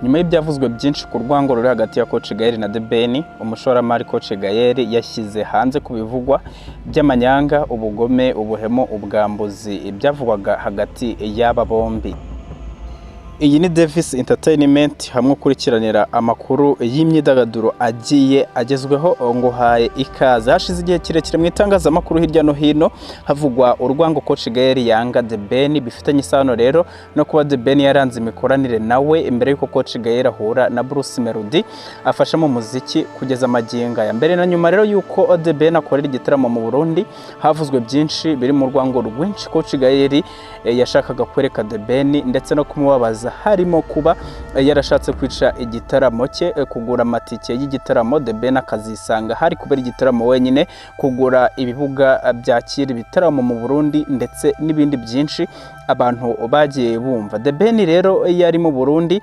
Nyuma y'ibyavuzwe byinshi ku rwango ruri hagati ya Coach Gael na The Ben, umushoramari Coach Gael yashyize hanze ku bivugwa by'amanyanga, ubugome, ubuhemu, ubwambuzi byavugwaga hagati y'aba bombi. Iyi ni Davis Entertainment, hamwe ukurikiranira amakuru y'imyidagaduro agiye agezweho. Nguhaye ikaze. Hashize igihe kirekire mu itangazamakuru hirya no hino havugwa urwango Coach Gael yanga The Ben, bifitanye isano rero no kuba The Ben yaranze imikoranire nawe imbere y'uko Coach Gael ahura na Bruce Melody afasha mu muziki kugeza magingo aya. Mbere na nyuma rero y'uko The Ben akorera igitaramo mu Burundi, havuzwe byinshi biri mu rwango rwinshi Coach Gael yashakaga kwereka The Ben ndetse no kumubabaza, harimo kuba yarashatse kwica igitaramo cye, kugura amatike y'igitaramo The Ben akazisanga hari kubera igitaramo wenyine, kugura ibibuga byakira ibitaramo mu Burundi ndetse n'ibindi byinshi abantu bagiye bumva. The Ben rero yari mu Burundi,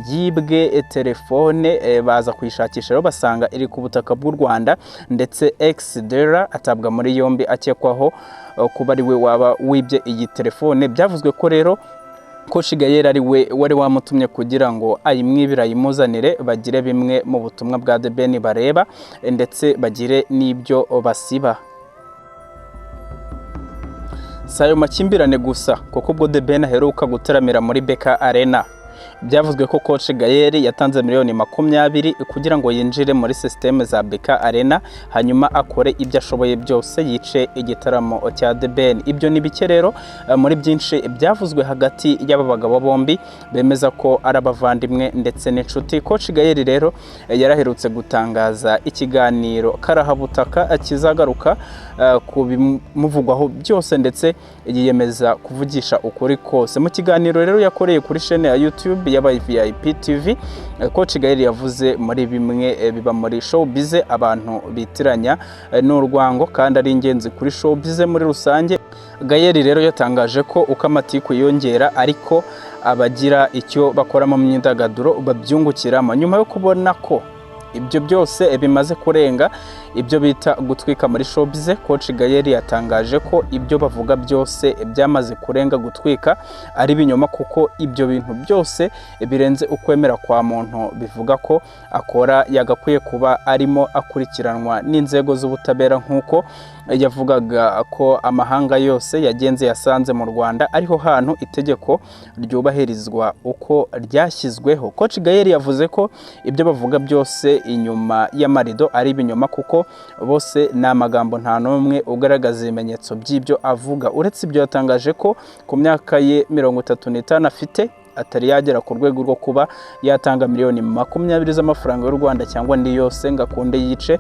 yibwe telefone, baza kuyishakisha rero basanga iri ku butaka bw'u Rwanda, ndetse X-Dera atabwa muri yombi akekwaho kuba ari we waba wibye iyi telefone. Byavuzwe ko rero Coach Gael ari we wari wamutumye kugira ngo ayimwibire, ayimuzanire, bagire bimwe mu butumwa bwa The Ben bareba ndetse bagire n'ibyo basiba. Si ayo makimbirane gusa, kuko ubwo The Ben aheruka gutaramira muri BK Arena, byavuzwe ko Coach Gael yatanze miliyoni 20 kugira ngo yinjire muri système za BK Arena, hanyuma akore ibyo ashoboye byose yice igitaramo cya The Ben. Ibyo ni bike rero muri byinshi byavuzwe hagati y'aba bagabo bombi bemeza ko ari abavandimwe ndetse n'inshuti. Coach Gael rero yaraherutse gutangaza ikiganiro karahabutaka kizagaruka ku bimuvugwaho byose, ndetse yiyemeza kuvugisha ukuri kose. Mu kiganiro rero yakoreye kuri chaîne ya YouTube yabaye VIP TV, Coach Gael yavuze muri bimwe biba muri showbiz abantu bitiranya n'urwango kandi ari ingenzi kuri showbiz muri rusange. Gael rero yatangaje ko uko amatiku yiyongera ariko abagira icyo bakora mu myidagaduro babyungukiramo. Nyuma yo kubona ko ibyo byose bimaze kurenga ibyo bita gutwika muri showbiz, Coach Gael yatangaje ko ibyo bavuga byose byamaze kurenga gutwika ari ibinyoma, kuko ibyo bintu byose birenze ukwemera kwa muntu bivuga ko akora yagakwiye kuba arimo akurikiranwa n'inzego z'ubutabera, nk'uko yavugaga ko amahanga yose yagenze yasanze mu Rwanda ariho hantu itegeko ryubahirizwa uko ryashyizweho. Coach Gael yavuze ko ibyo bavuga byose inyuma y'amarido ari ibinyoma, kuko bose ni amagambo, nta n'umwe ugaragaza ibimenyetso by'ibyo avuga. Uretse ibyo, yatangaje ko ku myaka ye 35 afite atari yagera ku rwego rwo kuba yatanga miliyoni 20 z'amafaranga y'u Rwanda cyangwa andi yose ngo akunde yice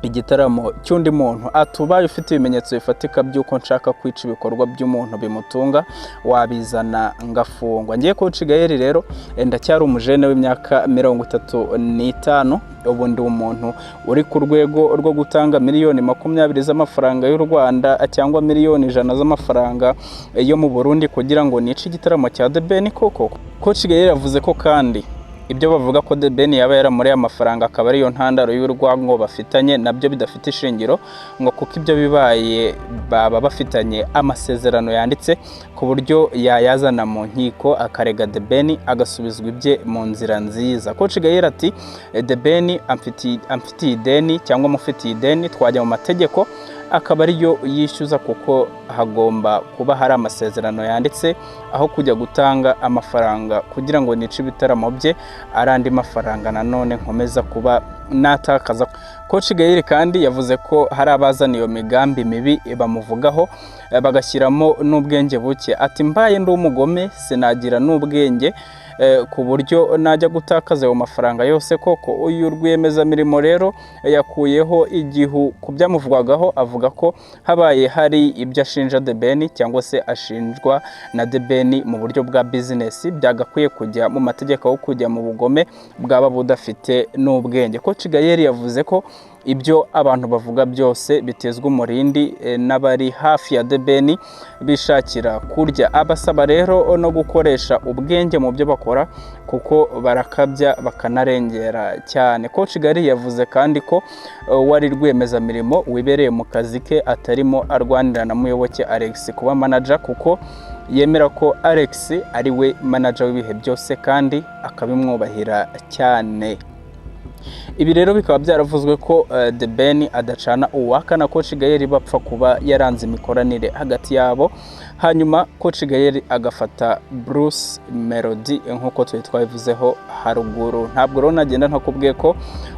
igitaramo cy'undi muntu. Atubaye ufite ibimenyetso bifatika by'uko nshaka kwica ibikorwa by'umuntu bimutunga, wabizana ngafungwa. Ngiye Coach Gael rero ndacyari umujene w'imyaka 35. Ubu ndi umuntu uri ku rwego rwo gutanga miliyoni 20 z'amafaranga y'u Rwanda cyangwa miliyoni 100 z'amafaranga yo mu Burundi kugira ngo nice igitaramo cya The Ben koko? Coach Gael yavuze ko kandi ibyo bavuga ko The Ben yaba yaramuriye amafaranga akaba ariyo ntandaro y'urwango bafitanye nabyo bidafite ishingiro, ngo kuko ibyo bibaye baba bafitanye amasezerano yanditse ku buryo yayazana mu nkiko akarega The Ben agasubizwa ibye mu nzira nziza. Coach Gael ati: "The Ben amfitiye ideni cyangwa amufitiye ideni, twajya mu mategeko akaba ariyo yishyuza, kuko hagomba kuba hari amasezerano yanditse, aho kujya gutanga amafaranga kugira ngo nice ibitaramo bye ari andi mafaranga nanone nkomeza kuba natakaza." Coach Gael kandi yavuze ko hari abazana iyo migambi mibi bamuvugaho bagashyiramo n'ubwenge buke. Ati: "Mbaye ndi umugome sinagira n'ubwenge ku buryo najya gutakaza ayo mafaranga yose koko?" Uyu rwiyemezamirimo rero yakuyeho igihu ku byamuvugwagaho, avuga ko habaye hari ibyo ashinja The Ben cyangwa se ashinjwa na The Ben mu buryo bwa business, byagakwiye kujya mu mategeko yo kujya mu bugome bwaba budafite n'ubwenge. Coach Gael yavuze ko ibyo abantu bavuga byose bitezwa umurindi n'abari hafi ya The Ben bishakira kurya, abasaba rero no gukoresha ubwenge mu byo bakora kuko barakabya bakanarengera cyane. Coach Gael yavuze kandi ko wari rwiyemezamirimo wibereye mu kazi ke, atarimo arwanira na Muyoboke Alex kuba manager, kuko yemera ko Alex ari we manager w'ibihe byose kandi akabimwubahira cyane. Ibi rero bikaba byaravuzwe ko The Ben adacana uwaka na Coach Gael, bapfa kuba yaranze imikoranire hagati yabo, hanyuma Coach Gael agafata Bruce Melody nk'uko twari twabivuzeho haruguru. Ntabwo rero nagenda ntakubwiye ko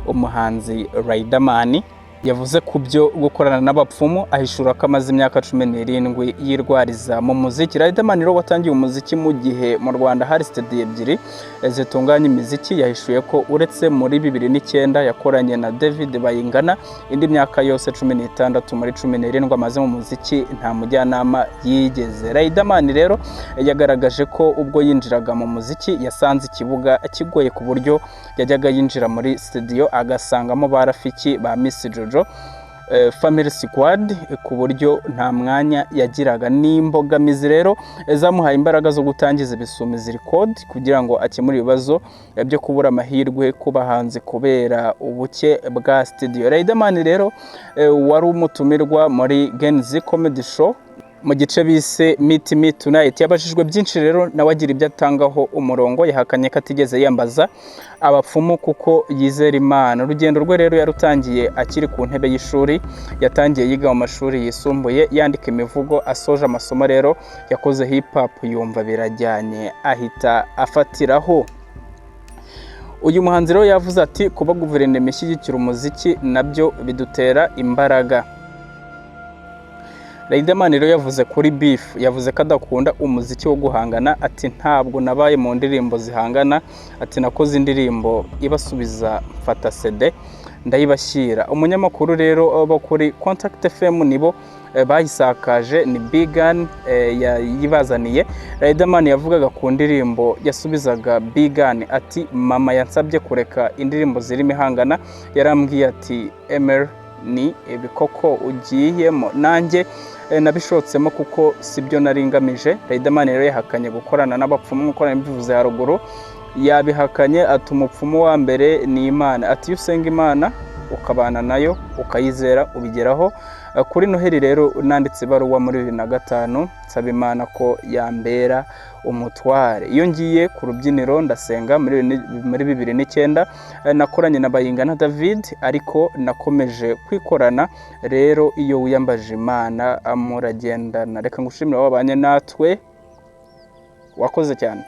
umuhanzi Riderman yavuze ku byo gukorana n'abapfumu, ahishura ko amaze imyaka 17 yirwariza mu muziki. Riderman rero watangiye umuziki mu gihe mu Rwanda hari studio ebyiri zitunganya imiziki, yahishuye ko uretse muri 2009 yakoranye na David Bayingana, indi myaka yose 16 muri 17 amaze mu muziki nta mujyanama yigeze. Riderman rero yagaragaje ko ubwo yinjiraga mu muziki yasanze ikibuga kigoye, ku buryo yajyaga yinjira muri studio agasangamo ba Rafiki, ba Miss Jojo, Family Squad, ku buryo nta mwanya yagiraga. N'imbogamizi rero zamuhaye imbaraga zo gutangiza Ibisumizi Record kugira ngo akemure ibibazo byo kubura amahirwe ku bahanzi kubera ubuke bwa studio. Riderman rero wari umutumirwa muri Gen-Z Comedy Show mu gice bise Meet Me Tonight, yabajijwe byinshi rero nawe agira ibyo atangaho umurongo. Yahakanye ko atigeze yambaza abapfumu kuko yizera Imana. Urugendo rwe rero yarutangiye akiri ku ntebe y'ishuri. Yatangiye yiga mu mashuri yisumbuye yandika imivugo. Asoje amasomo rero yakoze hip hop, yumva birajyanye, ahita afatiraho. Uyu muhanzi rero yavuze ati: "Kuba guverinoma ishyigikira umuziki nabyo bidutera imbaraga." Riderman rero yavuze kuri beef, yavuze ko adakunda umuziki wo guhangana, ati: "Ntabwo nabaye mu ndirimbo zihangana", ati: "Nakoze indirimbo ibasubiza, mfata CD ndayibashyira." Umunyamakuru rero bo kuri Contact FM nibo bayisakaje, ni Bigan yayibazaniye. Riderman yavugaga ku ndirimbo yasubizaga Bigan, ati: "Mama yansabye kureka indirimbo zirimo ihangana, yarambwiye ati emer ni ibikoko ugiyemo, nanjye nabishotsemo kuko sibyo nari ngamije." Riderman rero yahakanye gukorana n'abapfumu nk'uko nabivuze haruguru, yabihakanye, ati: "Umupfumu wa mbere ni Imana", ati: "Iyo usenga Imana ukabana nayo ukayizera ubigeraho." Kuri Noheli rero nanditse ibaruwa muri 2005 nsaba Imana ko yambera umutware. Iyo ngiye ku rubyiniro ndasenga. Muri 2009 nakoranye na Bayingana David, ariko nakomeje kwikorana. Rero iyo wiyambaje Imana muragendana. Reka ngushimire wabanye natwe, wakoze cyane.